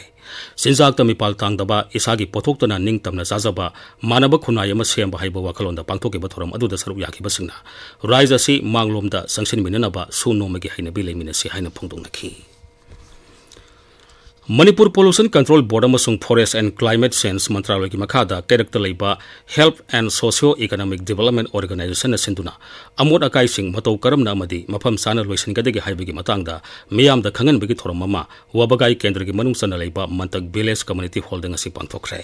ꯆꯤꯟꯖꯥꯛꯇ ꯃꯤꯄꯥꯜ ꯇꯥꯡꯗꯕ, ꯏꯁꯥꯒꯤ ꯄꯣꯠꯊꯣꯛꯇꯅ ꯅꯤꯡꯇꯝꯅ ꯆꯥꯖꯕ, ꯃꯥꯟꯅꯕ ꯈꯨꯟꯅꯥꯏ ꯑꯃ ꯁꯦꯝꯕ ꯍꯥꯏꯕ ꯋꯥꯈꯜꯂꯣꯟꯗ ꯄꯥꯡꯊꯣꯛꯈꯤꯕ ꯊꯧꯔꯝ ꯑꯗꯨꯗ ꯁꯔꯨꯛ ꯌꯥꯈꯤꯕꯁꯤꯡꯅ ꯔꯥꯏꯖ ꯑꯁꯤ ꯃꯥꯡꯂꯣꯝꯗ ꯆꯪꯁꯤꯟꯃꯤꯟꯅꯅꯕ ꯁꯨ ꯅꯣꯝꯃꯒꯤ ꯍꯩꯅꯕꯤ ꯂꯩꯃꯤꯟꯅꯁꯤ ꯍꯥꯏꯅ ꯐꯣꯡꯗꯣꯛꯅꯈꯤ꯫ ꯃꯅꯤꯄꯨꯔ Pollution Control Board ꯑꯃꯁꯨꯡ Forest and Climate Change ꯃꯟꯇ꯭ꯔꯥꯂꯣꯏꯒꯤ ꯃꯈꯥꯗ ꯀꯩꯔꯛꯇ ꯂꯩꯕ Health and Socio Economic Development Organizationꯅ ꯁꯤꯟꯗꯨꯅ ꯑꯃꯣꯠ ꯑꯀꯥꯏꯁꯤꯡ ꯃꯇꯧ ꯀꯔꯝꯅ ꯑꯃꯗꯤ ꯃꯐꯝ ꯆꯥꯅ ꯂꯣꯏꯁꯤꯟꯒꯗꯒꯦ ꯍꯥꯏꯕꯒꯤ ꯃꯇꯥꯡꯗ ꯃꯤꯌꯥꯝꯗ ꯈꯪꯍꯟꯕꯒꯤ ꯊꯧꯔꯝ ꯑꯃ ꯋꯥꯕꯒꯥꯏ ꯀꯦꯟꯗ꯭ꯔꯒꯤ ꯃꯅꯨꯡ ꯆꯟꯅ ꯂꯩꯕ ꯃꯟꯇꯛ ꯚꯤꯂꯦꯖ ꯀꯝꯃ꯭ꯌꯨꯅꯤꯇꯤ ꯍꯣꯜꯗ ꯉꯁꯤ ꯄꯥꯡꯊꯣꯛꯈ꯭ꯔꯦ꯫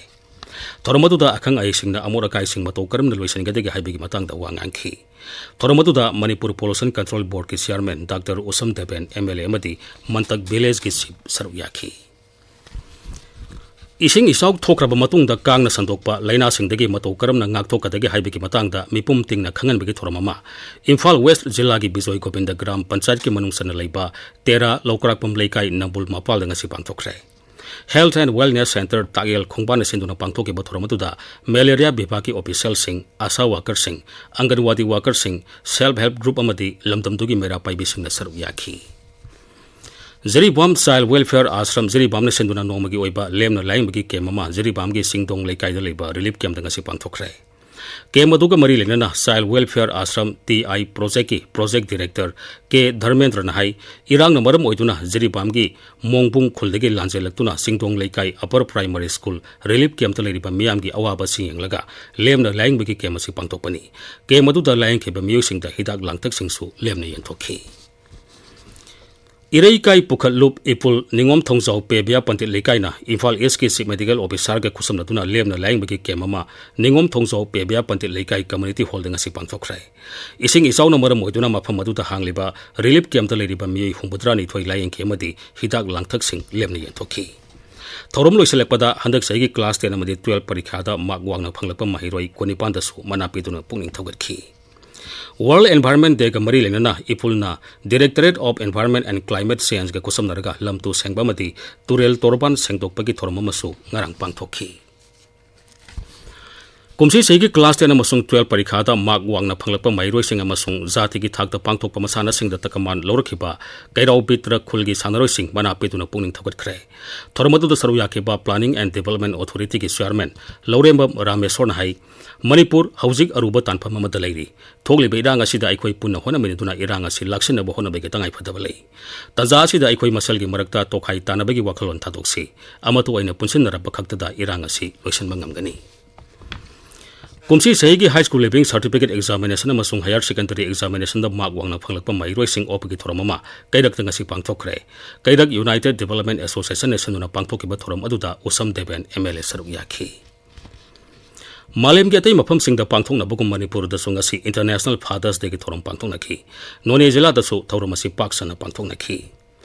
ꯊꯧꯔꯝ ꯑꯗꯨꯗ ꯑꯈꯪ ꯑꯍꯩꯁꯤꯡꯅ ꯑꯃꯣꯠ ꯑꯀꯥꯏꯁꯤꯡ ꯃꯇꯧ ꯀꯔꯝꯅ ꯂꯣꯏꯁꯤꯟꯒꯗꯒꯦ ꯍꯥꯏꯕꯒꯤ ꯃꯇꯥꯡꯗ ꯋꯥ ꯉꯥꯡꯈꯤ꯫ ꯊꯧꯔꯝ ꯑꯗꯨꯗ ꯃꯅꯤꯄꯨꯔ Pollution Control Boardꯀꯤ chairman doctor Usham Deben, M L A ꯑꯃꯗꯤ ꯃꯟꯇꯛ ꯚꯤꯂꯦꯖꯀꯤ ꯆꯤꯐ ꯁꯔꯨꯛ ꯌꯥꯈꯤ꯫ ꯏꯁꯤꯡ ꯏꯆꯥꯎ ꯊꯣꯛꯈ꯭ꯔꯕ ꯃꯇꯨꯡꯗ ꯀꯥꯡꯅ ꯁꯟꯗꯣꯛꯄ ꯂꯥꯏꯅꯥꯁꯤꯡꯗꯒꯤ ꯃꯇꯧ ꯀꯔꯝꯅ ꯉꯥꯛꯊꯣꯛꯀꯗꯒꯦ ꯍꯥꯏꯕꯒꯤ ꯃꯇꯥꯡꯗ ꯃꯤꯄꯨꯝ ꯇꯤꯡꯅ ꯈꯪꯍꯟꯕꯒꯤ ꯊꯧꯔꯝ ꯑꯃ ꯏꯝꯐꯥꯜ ꯋꯦꯁ꯭ꯠ ꯖꯤꯂꯥꯒꯤ ꯕꯤꯖꯣꯏ ꯒꯣꯕꯤꯟꯗ ꯒ꯭ꯔꯥꯝ ꯄꯟꯆꯥꯌꯠꯀꯤ ꯃꯅꯨꯡ ꯆꯟꯅ ꯂꯩꯕ ꯇꯦꯔꯥ ꯂꯧꯀ꯭ꯔꯥꯛꯄꯝ ꯂꯩꯀꯥꯏ ꯅꯝꯕꯨꯜ ꯃꯄꯥꯜꯗ ꯉꯁꯤ ꯄꯥꯡꯊꯣꯛꯈ꯭ꯔꯦ꯫ Health and Wellness Centre ꯇꯥꯛꯌꯦꯜ ꯈꯣꯡꯕꯥꯟꯅ ꯁꯤꯟꯗꯨꯅ ꯄꯥꯡꯊꯣꯛꯈꯤꯕ ꯊꯧꯔꯝ ꯑꯗꯨꯗ ꯃꯦꯂꯦꯔꯤꯌꯥ ꯕꯤꯚꯥꯒꯀꯤ ꯑꯣꯐꯤꯁꯤꯌꯦꯜꯁꯤꯡ, ꯑꯥꯁꯥ ꯋꯥꯀꯔꯁꯤꯡ, ꯑꯪꯒꯟꯋꯥꯗꯤ ꯋꯥꯀꯔꯁꯤꯡ, self help group ꯑꯃꯗꯤ ꯂꯝꯗꯝꯗꯨꯒꯤ ꯃꯩꯔꯥ ꯄꯥꯏꯕꯤꯁꯤꯡꯅ ꯁꯔꯨꯛ ꯌꯥꯈꯤ꯫ ꯖꯤꯔꯤꯕꯥꯝ ꯆꯥꯏꯜ ꯋꯦꯜꯐꯤꯌꯔ ꯑꯥꯁ꯭ꯔꯝ ꯖꯤꯔꯤꯕꯥꯝꯅ ꯁꯤꯟꯗꯨꯅ ꯅꯣꯡꯃꯒꯤ ꯑꯣꯏꯕ ꯂꯦꯝꯅ ꯂꯥꯌꯦꯡꯕꯒꯤ ꯀꯦꯝ ꯑꯃ ꯖꯤꯔꯤꯕꯥꯝꯒꯤ ꯆꯤꯡꯗꯣꯡ ꯂꯩꯀꯥꯏꯗ ꯂꯩꯕ ꯔꯤꯂꯤꯐ ꯀꯦꯝꯗ ꯉꯁꯤ ꯄꯥꯡꯊꯣꯛꯈ꯭ꯔꯦ꯫ ꯀꯦꯝ ꯑꯗꯨꯒ ꯃꯔꯤ ꯂꯩꯅꯅ ꯆꯥꯏꯜ ꯋꯦꯜꯐꯤꯌꯔ ꯑꯥꯁ꯭ꯔꯝ ꯇꯤ ꯑꯥꯏ ꯄ꯭ꯔꯣꯖꯦꯛꯀꯤ ꯄ꯭ꯔꯣꯖꯦꯛ ꯗꯤꯔꯦꯛꯇꯔ ꯀꯦ ꯙꯔꯃꯦꯟꯗ꯭ꯔꯅ ꯍꯥꯏ, ꯏꯔꯥꯡꯅ ꯃꯔꯝ ꯑꯣꯏꯗꯨꯅ ꯖꯤꯔꯤꯕꯥꯝꯒꯤ ꯃꯣꯡꯕꯨꯡ ꯈꯨꯜꯗꯒꯤ ꯂꯥꯟꯖꯦꯜꯂꯛꯇꯨꯅ ꯆꯤꯡꯗꯣꯡ ꯂꯩꯀꯥꯏ ꯑꯄꯔ ꯄ꯭ꯔꯥꯏꯃꯔꯤ ꯁ꯭ꯀꯨꯜ ꯔꯤꯂꯤꯐ ꯀꯦꯝꯞꯇ ꯂꯩꯔꯤꯕ ꯃꯤꯌꯥꯝꯒꯤ ꯑꯋꯥꯕꯁꯤꯡ ꯌꯦꯡꯂꯒ ꯂꯦꯝꯅ ꯂꯥꯌꯦꯡꯕꯒꯤ ꯀꯦꯝꯞ ꯑꯁꯤ ꯄꯥꯡꯊꯣꯛꯄꯅꯤ꯫ ꯀꯦꯝꯞ ꯑꯗꯨꯗ ꯂꯥꯌꯦꯡꯈꯤꯕ ꯃꯤꯑꯣꯏꯁꯤꯡꯗ ꯍꯤꯗꯥꯛ ꯂꯥꯡꯊꯛꯁꯤꯡꯁꯨ ꯂꯦꯝꯅ ꯌꯦꯟꯊꯣꯛꯈꯤ꯫ ꯏꯔꯩꯀꯥꯏ ꯄꯨꯈꯠꯂꯨꯞ ꯏꯄꯨꯜ ꯅꯤꯉꯣꯝ ꯊꯣꯡꯖꯥꯎ ꯄꯦꯕꯤꯌꯥ ꯄꯟꯗꯤꯠ ꯂꯩꯀꯥꯏꯅ ꯏꯝꯐꯥꯜ ꯏꯁꯀꯤ ꯆꯤꯐ ꯃꯦꯗꯤꯀꯦꯜ ꯑꯣꯐꯤꯁꯥꯔꯒ ꯈꯨꯠꯁꯝꯅꯗꯨꯅ ꯂꯦꯝꯅ ꯂꯥꯌꯦꯡꯕꯒꯤ ꯀꯦꯝꯞ ꯑꯃ ꯅꯤꯉꯣꯝ ꯊꯣꯡꯖꯥꯎ ꯄꯦꯕꯤꯌꯥ ꯄꯟꯗꯤꯠ ꯂꯩꯀꯥꯏ ꯀꯝꯃ꯭ꯌꯨꯅꯤꯇꯤ ꯍꯣꯜꯗ ꯉꯁꯤ ꯄꯥꯡꯊꯣꯛꯈ꯭ꯔꯦ꯫ ꯏꯁꯤꯡ ꯏꯆꯥꯎꯅ ꯃꯔꯝ ꯑꯣꯏꯗꯨꯅ ꯃꯐꯝ ꯑꯗꯨꯗ ꯍꯥꯡꯂꯤꯕ ꯔꯤꯂꯤꯐ ꯀꯦꯝꯞꯇ ꯂꯩꯔꯤꯕ ꯃꯤꯑꯣꯏ ꯍꯨꯝꯐꯨꯇꯔꯥꯅꯤꯊꯣꯏ ꯂꯥꯌꯦꯡꯈꯤ ꯑꯃꯗꯤ ꯍꯤꯗꯥꯛ ꯂꯥꯡꯊꯛꯁꯤꯡ ꯂꯦꯝꯅ ꯌꯦꯟꯊꯣꯛꯈꯤ꯫ ꯊꯧꯔꯝ ꯂꯣꯏꯁꯤꯜꯂꯛꯄꯗ ꯍꯟꯗꯛ ꯆꯍꯤꯒꯤ ꯀ꯭ꯂꯥꯁ ꯇꯦꯟ ꯑꯃꯗꯤ ꯇꯨꯋꯦꯜꯞ ꯄꯔꯤꯈ꯭ꯌꯥꯗ ꯃꯥꯔꯛ ꯋꯥꯡꯅ ꯐꯪꯂꯛꯄ ꯃꯍꯩꯔꯣꯏ ꯀꯨꯟꯅꯤꯄꯥꯟꯗꯁꯨ ꯃꯅꯥ ꯄꯤꯗꯨꯅ ꯄꯨꯛꯅꯤꯡ ꯊꯧꯒꯠꯈꯤ꯫ World Environment Dayꯒ ꯃꯔꯤ ꯂꯩꯅꯅ ꯏꯄꯨꯜꯅ Directorate of Environment and Climate Changeꯒ ꯈꯨꯠꯁꯝꯅꯔꯒ ꯂꯝ ꯇꯨ ꯁꯦꯡꯕ ꯑꯃꯗꯤ ꯇꯨꯔꯦꯜ ꯇꯣꯔꯕꯥꯟ ꯁꯦꯡꯗꯣꯛꯄꯒꯤ ꯊꯧꯔꯝ ꯑꯃꯁꯨ ꯉꯔꯥꯡ ꯄꯥꯡꯊꯣꯛꯈꯤ꯫ ꯀꯨꯝꯁꯤ ꯆꯍꯤꯒꯤ ꯀ꯭ꯂꯥꯁ ꯇꯦꯟ ꯑꯃꯁꯨꯡ ꯇꯨꯋꯦꯜꯞ ꯄꯔꯤꯈꯥꯗ ꯃꯥꯔꯛ ꯋꯥꯡꯅ ꯐꯪꯂꯛꯄ ꯃꯍꯩꯔꯣꯏꯁꯤꯡ ꯑꯃꯁꯨꯡ ꯖꯥꯇꯤꯒꯤ ꯊꯥꯛꯇ ꯄꯥꯡꯊꯣꯛꯄ ꯃꯁꯥꯟꯅꯁꯤꯡꯗ ꯇꯀꯃꯥꯟ ꯂꯧꯔꯛꯈꯤꯕ ꯀꯩꯔꯥꯎ ꯕꯤꯇ꯭ꯔ ꯈꯨꯜꯒꯤ ꯁꯥꯟꯅꯔꯣꯏꯁꯤꯡ ꯃꯅꯥ ꯄꯤꯗꯨꯅ ꯄꯨꯛꯅꯤꯡ ꯊꯧꯒꯠꯈ꯭ꯔꯦ꯫ ꯊꯧꯔꯝ ꯑꯗꯨꯗ ꯁꯔꯨꯛ ꯌꯥꯈꯤꯕ Planning and Development Authorityꯒꯤ ꯆꯤꯌꯥꯔꯃꯦꯟ ꯂꯧꯔꯦꯝꯕꯝ ꯔꯥꯃꯦꯁꯣꯔꯅ ꯍꯥꯏ, ꯃꯅꯤꯄꯨꯔ ꯍꯧꯖꯤꯛ ꯑꯔꯨꯕ ꯇꯥꯟꯐꯝ ꯑꯃꯗ ꯂꯩꯔꯤ꯫ ꯊꯣꯛꯂꯤꯕ ꯏꯔꯥꯡ ꯑꯁꯤꯗ ꯑꯩꯈꯣꯏ ꯄꯨꯟꯅ ꯍꯣꯠꯅꯃꯤꯟꯅꯗꯨꯅ ꯏꯔꯥꯡ ꯑꯁꯤ ꯂꯥꯛꯁꯤꯟꯅꯕ ꯍꯣꯠꯅꯕꯒꯤ ꯇꯉꯥꯏꯐꯗꯕ ꯂꯩ꯫ ꯇꯥꯟꯖꯥ ꯑꯁꯤꯗ ꯑꯩꯈꯣꯏ ꯃꯁꯦꯜꯒꯤ ꯃꯔꯛꯇ ꯇꯣꯈꯥꯏ ꯇꯥꯅꯕꯒꯤ ꯋꯥꯈꯜꯂꯣꯟ ꯊꯥꯗꯣꯛꯁꯤ꯫ ꯑꯃꯠꯇ ꯑꯣꯏꯅ ꯄꯨꯟꯁꯤꯟꯅꯔꯛꯄ ꯈꯛꯇꯗ ꯏꯔꯥꯡ ꯑꯁꯤ ꯂꯣꯏꯁꯤꯟꯕ ꯉꯝꯒꯅꯤ꯫ ꯀꯨꯝꯁꯤ ꯆꯍꯤꯒꯤ High School Leaving Certificate Examination ꯑꯃꯁꯨꯡ Higher Secondary Examinationꯗ ꯃꯥꯔꯛ ꯋꯥꯡꯅ ꯐꯪꯂꯛꯄ ꯃꯍꯩꯔꯣꯏꯁꯤꯡ ꯑꯣꯛꯄꯒꯤ ꯊꯧꯔꯝ ꯑꯃ ꯀꯩꯔꯛꯇ ꯉꯁꯤ ꯄꯥꯡꯊꯣꯛꯈ꯭ꯔꯦ꯫ ꯀꯩꯔꯛ United Development Associationꯅ ꯁꯤꯟꯗꯨꯅ ꯄꯥꯡꯊꯣꯛꯈꯤꯕ ꯊꯧꯔꯝ ꯑꯗꯨꯗ ꯎꯁꯝ ꯗꯦꯕꯦꯟ MLA ꯁꯔꯨꯛ ꯌꯥꯈꯤ꯫ ꯃꯥꯂꯦꯝꯒꯤ ꯑꯇꯩ ꯃꯐꯝꯁꯤꯡꯗ ꯄꯥꯡꯊꯣꯛꯅꯕꯒꯨꯝ ꯃꯅꯤꯄꯨꯔꯗꯁꯨ ꯉꯁꯤ International Father's Dayꯒꯤ ꯊꯧꯔꯝ ꯄꯥꯡꯊꯣꯛꯅꯈꯤ꯫ ꯅꯣꯅꯦ ꯖꯤꯂꯥꯗꯁꯨ ꯊꯧꯔꯝ ꯑꯁꯤ ꯄꯥꯛ ꯁꯟꯅ ꯄꯥꯡꯊꯣꯛꯅꯈꯤ꯫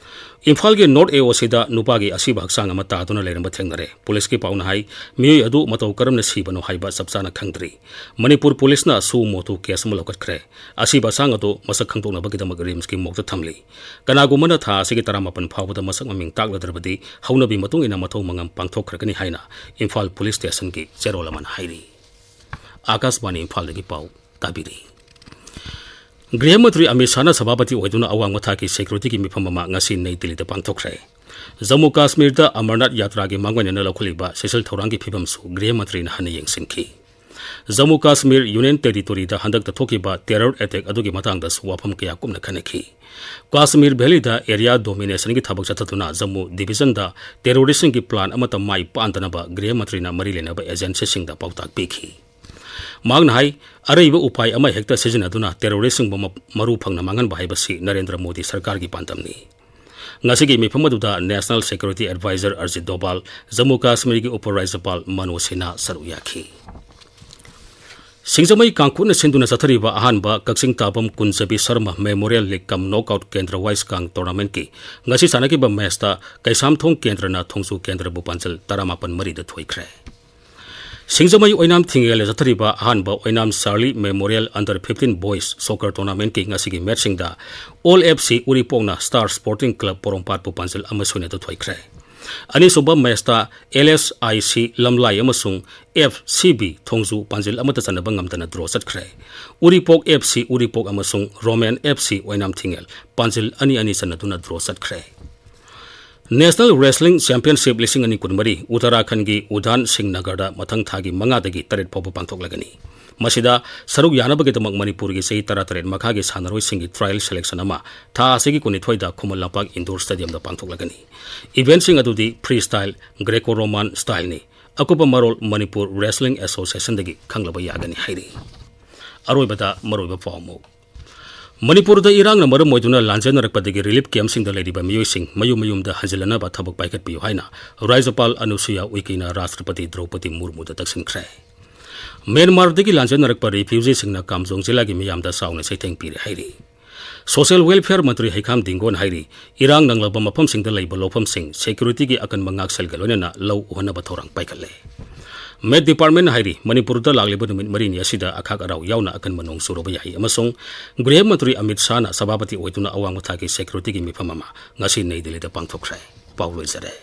ꯏꯝꯐꯥꯜꯒꯤ ꯅꯣꯔꯠ ꯑꯦ ꯑꯣ ꯁꯤꯗ ꯅꯨꯄꯥꯒꯤ ꯑꯁꯤꯕ ꯍꯛꯆꯥꯡ ꯑꯃ ꯇꯥꯗꯨꯅ ꯂꯩꯔꯝꯕ ꯊꯦꯡꯅꯔꯦ꯫ ꯄꯨꯂꯤꯁꯀꯤ ꯄꯥꯎꯅ ꯍꯥꯏ, ꯃꯤꯑꯣꯏ ꯑꯗꯨ ꯃꯇꯧ ꯀꯔꯝꯅ ꯁꯤꯕꯅꯣ ꯍꯥꯏꯕ ꯆꯞ ꯆꯥꯅ ꯈꯪꯗ꯭ꯔꯤ꯫ ꯃꯅꯤꯄꯨꯔ ꯄꯨꯂꯤꯁꯅ suo motu case ꯑꯃ ꯂꯧꯈꯠꯈ꯭ꯔꯦ꯫ ꯑꯁꯤꯕ ꯍꯛꯆꯥꯡ ꯑꯗꯨ ꯃꯁꯛ ꯈꯪꯗꯣꯛꯅꯕꯒꯤꯗꯃꯛ ꯔꯤꯝꯁꯀꯤ ꯃꯣꯔꯒꯇ ꯊꯝꯂꯤ꯫ ꯀꯅꯥꯒꯨꯝꯕꯅ ꯊꯥ ꯑꯁꯤꯒꯤ ꯇꯔꯥꯃꯥꯄꯟ ꯐꯥꯎꯕꯗ ꯃꯁꯛ ꯃꯃꯤꯡ ꯇꯥꯛꯂꯗ꯭ꯔꯕꯗꯤ ꯍꯧꯅꯕꯤ ꯃꯇꯨꯡ ꯏꯟꯅ ꯃꯊꯧ ꯃꯉꯝ ꯄꯥꯡꯊꯣꯛꯈ꯭ꯔꯒꯅꯤ ꯍꯥꯏꯅ ꯏꯝꯐꯥꯜ ꯄꯨꯂꯤꯁ ꯁ꯭ꯇꯦꯁꯟꯒꯤ ꯆꯦꯔꯣꯜ ꯑꯃꯅ ꯍꯥꯏꯔꯤ꯫ ꯑꯥꯀꯥꯁꯕꯥꯅꯤ ꯏꯝꯐꯥꯜꯗꯒꯤ ꯄꯥꯎ ꯇꯥꯕꯤꯔꯤ꯫ ꯒ꯭ꯔꯤꯍ ꯃꯟꯇ꯭ꯔꯤ ꯑꯃꯤꯠ ꯁꯥꯍꯅ ꯁꯚꯥꯄꯇꯤ ꯑꯣꯏꯗꯨꯅ ꯑꯋꯥꯡꯕ ꯊꯥꯛꯀꯤ ꯁꯦꯀ꯭ꯌꯨꯔꯤꯇꯤꯒꯤ ꯃꯤꯐꯝ ꯑꯃ ꯉꯁꯤ ꯅꯩ ꯗꯤꯜꯂꯤꯗ ꯄꯥꯡꯊꯣꯛꯈ꯭ꯔꯦ꯫ ꯖꯝꯃꯨ ꯀꯥꯁꯃꯤꯔꯗ ꯑꯃꯔꯅꯥꯊ ꯌꯥꯇ꯭ꯔꯥꯒꯤ ꯃꯥꯡꯑꯣꯏꯅꯅ ꯂꯧꯈꯠꯂꯤꯕ ꯁꯦꯁꯤꯜ ꯊꯧꯔꯥꯡꯒꯤ ꯐꯤꯕꯝꯁꯨ ꯒ꯭ꯔꯤꯍ ꯃꯟꯇ꯭ꯔꯤꯅ ꯍꯟꯅ ꯌꯦꯡꯁꯤꯟꯈꯤ꯫ ꯖꯝꯃꯨ ꯀꯥꯁꯃꯤꯔ ꯌꯨꯅꯤꯌꯟ ꯇꯦꯔꯤꯇꯣꯔꯤꯗ ꯍꯟꯗꯛꯇ ꯊꯣꯛꯈꯤꯕ terror attack ꯑꯗꯨꯒꯤ ꯃꯇꯥꯡꯗꯁꯨ ꯋꯥꯐꯝ ꯀꯌꯥ ꯀꯨꯞꯅ ꯈꯟꯅꯈꯤ꯫ ꯀꯥꯁꯃꯤꯔ ꯚꯦꯂꯤꯗ area domination ꯒꯤ ꯊꯕꯛ ꯆꯠꯊꯗꯨꯅ ꯖꯝꯃꯨ ꯗꯤꯚꯤꯖꯟꯗ terrorist ꯁꯤꯡꯒꯤ plan ꯑꯃꯠꯇ ꯃꯥꯏ ꯄꯥꯟꯗꯅꯕ ꯒ꯭ꯔꯤꯍ ꯃꯟꯇ꯭ꯔꯤꯅ ꯃꯔꯤ ꯂꯩꯅꯕ agency ꯁꯤꯡꯗ ꯄꯥꯎꯇꯥꯛ ꯄꯤꯈꯤ꯫ ꯃꯍꯥꯛꯅ ꯍꯥꯏ, ꯑꯔꯩꯕ ꯎꯄꯥꯏ ꯑꯃ ꯍꯦꯛꯇ ꯁꯤꯖꯤꯟꯅꯗꯨꯅ terrorist ꯁꯤꯡꯕꯨ ꯃ-, ꯃꯔꯨ ꯐꯪꯅ ꯃꯥꯡꯍꯟꯕ ꯍꯥꯏꯕꯁꯤ ꯅꯔꯦꯟꯗ꯭ꯔ ꯃꯣꯗꯤ ꯁꯔꯀꯥꯔꯒꯤ ꯄꯥꯟꯗꯝꯅꯤ꯫ ꯉꯁꯤꯒꯤ ꯃꯤꯐꯝ ꯑꯗꯨꯗ National Security Advisor Ajit ꯗꯣꯚꯥꯜ, Jammu ꯀꯥꯁꯃꯤꯔꯒꯤ ꯎꯄ ꯔꯥꯖ꯭ꯌꯄꯥꯜ Manoj Sinha ꯁꯔꯨꯛ ꯌꯥꯈꯤ꯫ ꯁꯤꯡꯖꯃꯩ ꯀꯥꯡꯈꯨꯠꯅ ꯁꯤꯟꯗꯨꯅ ꯆꯠꯊꯔꯤꯕ ꯑꯍꯥꯟꯕ Kakching Tabam Kunjabi Sharma Memorial League cum Knockout ꯀꯦꯟꯗ꯭ꯔ ꯋꯥꯏꯁ ꯀꯥꯡ tournament ꯀꯤ ꯉꯁꯤ ꯁꯥꯟꯅꯈꯤꯕ match ꯇ ꯀꯩꯁꯥꯝꯊꯣꯡ ꯀꯦꯟꯗ꯭ꯔꯅ ꯊꯣꯡꯖꯨ ꯀꯦꯟꯗ꯭ꯔꯕꯨ ꯄꯥꯟꯖꯜ ꯇꯔꯥꯃꯥꯄꯟ ꯃꯔꯤꯗ ꯊꯣꯏꯈ꯭ꯔꯦ꯫ ꯁꯤꯡꯖꯃꯩ ꯑꯣꯏꯅꯥꯝ ꯊꯤꯡꯉꯦꯜꯗ ꯆꯠꯊꯔꯤꯕ ꯑꯍꯥꯟꯕ ꯑꯣꯏꯅꯥꯝ Charlie Memorial Under fifteen Boys Soccer Tournament ꯀꯤ ꯉꯁꯤꯒꯤ match ꯁꯤꯡꯗ All F C ꯎꯔꯤꯄꯣꯛꯅ Star Sporting Club ꯄꯣꯔꯣꯝꯄꯥꯠꯄꯨ ꯄꯥꯟꯖꯜ ꯑꯃ ꯁꯨꯟꯌꯗ ꯊꯣꯏꯈ꯭ꯔꯦ꯫ ꯑꯅꯤꯁꯨꯕ match ꯇ L S I C ꯂꯝꯂꯥꯏ ꯑꯃꯁꯨꯡ F C B ꯊꯣꯡꯖꯨ ꯄꯥꯟꯖꯜ ꯑꯃꯠꯇ ꯆꯟꯅꯕ ꯉꯝꯗꯅ draw ꯆꯠꯈ꯭ꯔꯦ꯫ ꯎꯔꯤꯄꯣꯛ F C ꯎꯔꯤꯄꯣꯛ ꯑꯃꯁꯨꯡ Roman F C ꯑꯣꯏꯅꯥꯝ ꯊꯤꯡꯉꯦꯜ ꯄꯥꯟꯖꯜ ꯑꯅꯤ ꯑꯅꯤ ꯆꯟꯅꯗꯨꯅ draw ꯆꯠꯈ꯭ꯔꯦ꯫ National Wrestling Championship ꯂꯤꯁꯤꯡ ꯑꯅꯤ ꯀꯨꯟꯃꯔꯤ ꯎꯠꯇꯔꯥꯈꯟꯒꯤ ꯎꯗꯥꯟ ꯁꯤꯡꯅꯒꯔꯗ ꯃꯊꯪ ꯊꯥꯒꯤ ꯃꯉꯥꯗꯒꯤ ꯇꯔꯦꯠ ꯐꯥꯎꯕ ꯄꯥꯡꯊꯣꯛꯂꯒꯅꯤ꯫ ꯃꯁꯤꯗ ꯁꯔꯨꯛ ꯌꯥꯅꯕꯒꯤꯗꯃꯛ ꯃꯅꯤꯄꯨꯔꯒꯤ ꯆꯍꯤ ꯇꯔꯥꯇꯔꯦꯠ ꯃꯈꯥꯒꯤ ꯁꯥꯟꯅꯔꯣꯏꯁꯤꯡꯒꯤ trial selection ꯑꯃ ꯊꯥ ꯑꯁꯤꯒꯤ ꯀꯨꯟꯅꯤꯊꯣꯏꯗ ꯈꯨꯃꯟ ꯂꯝꯄꯥꯛ indoor stadium ꯗ ꯄꯥꯡꯊꯣꯛꯂꯒꯅꯤ꯫ Event ꯁꯤꯡ ꯑꯗꯨꯗꯤ freestyle, Greco-Roman style ꯅꯤ꯫ ꯑꯀꯨꯞꯄ ꯃꯔꯣꯜ ꯃꯅꯤꯄꯨꯔ Wrestling Association ꯗꯒꯤ ꯈꯪꯂꯕ ꯌꯥꯒꯅꯤ ꯍꯥꯏꯔꯤ꯫ ꯑꯔꯣꯏꯕꯗ ꯃꯔꯨꯑꯣꯏꯕ ꯄꯥꯎ ꯑꯃꯨꯛ꯫ ꯃꯅꯤꯄꯨꯔꯗ ꯏꯔꯥꯡꯅ ꯃꯔꯝ ꯑꯣꯏꯗꯨꯅ ꯂꯥꯟꯖꯦꯟꯅꯔꯛꯄꯗꯒꯤ relief camp ꯁꯤꯡꯗ ꯂꯩꯔꯤꯕ ꯃꯤꯑꯣꯏꯁꯤꯡ ꯃꯌꯨꯝ ꯃꯌꯨꯝꯗ ꯍꯟꯖꯤꯜꯂꯅꯕ ꯊꯕꯛ ꯄꯥꯏꯈꯠꯄꯤꯌꯨ ꯍꯥꯏꯅ ꯔꯥꯖ꯭ꯌꯄꯥꯜ ꯑꯅꯨꯁꯨꯏꯌꯥ ꯎꯏꯀꯦꯅ ꯔꯥꯁꯇ꯭ꯔꯄꯇꯤ ꯗ꯭ꯔꯧꯄꯗꯤ ꯃꯨꯔꯃꯨꯗ ꯇꯛꯁꯤꯟꯈ꯭ꯔꯦ꯫ ꯃ꯭ꯌꯥꯟꯃꯥꯔꯗꯒꯤ ꯂꯥꯟꯖꯦꯟꯅꯔꯛꯄ refugee ꯁꯤꯡꯅ ꯀꯥꯝꯖꯣꯡ ꯖꯤꯂꯥꯒꯤ ꯃꯤꯌꯥꯝꯗ ꯆꯥꯎꯅ ꯆꯩꯊꯦꯡ ꯄꯤꯔꯦ ꯍꯥꯏꯔꯤ꯫ Social Welfare ꯃꯟꯇ꯭ꯔꯤ ꯍꯩꯈꯥꯝ ꯗꯤꯡꯒꯣꯟ ꯍꯥꯏꯔꯤ, ꯏꯔꯥꯡ ꯅꯪꯂꯕ ꯃꯐꯝꯁꯤꯡꯗ ꯂꯩꯕ ꯂꯧꯐꯝꯁꯤꯡ security ꯒꯤ ꯑꯀꯟꯕ ꯉꯥꯛꯁꯦꯜꯒ ꯂꯣꯏꯅꯅ ꯂꯧ ꯎꯍꯟꯅꯕ ꯊꯧꯔꯥꯡ ꯄꯥꯏꯈꯠꯂꯦ꯫ Met Department ꯅ ꯍꯥꯏꯔꯤ, ꯃꯅꯤꯄꯨꯔꯗ ꯂꯥꯛꯂꯤꯕ ꯅꯨꯃꯤꯠ ꯃꯔꯤꯅꯤ ꯑꯁꯤꯗ ꯑꯈꯥꯛ ꯑꯔꯥꯎ ꯌꯥꯎꯅ ꯑꯀꯟꯕ ꯅꯣꯡ ꯆꯨꯔꯕ ꯌꯥꯏ ꯑꯃꯁꯨꯡ ꯒ꯭ꯔꯤꯍ ꯃꯟꯇ꯭ꯔꯤ ꯑꯃꯤꯠ ꯁꯥꯍꯅ ꯁꯚꯥꯄꯇꯤ ꯑꯣꯏꯗꯨꯅ ꯑꯋꯥꯡꯕ ꯊꯥꯛꯀꯤ security ꯒꯤ ꯃꯤꯐꯝ ꯑꯃ ꯉꯁꯤ ꯅꯩ ꯗꯤꯜꯂꯤꯗ ꯄꯥꯡꯊꯣꯛꯈ꯭ꯔꯦ꯫ ꯄꯥꯎ ꯂꯣꯏꯖꯔꯦ꯫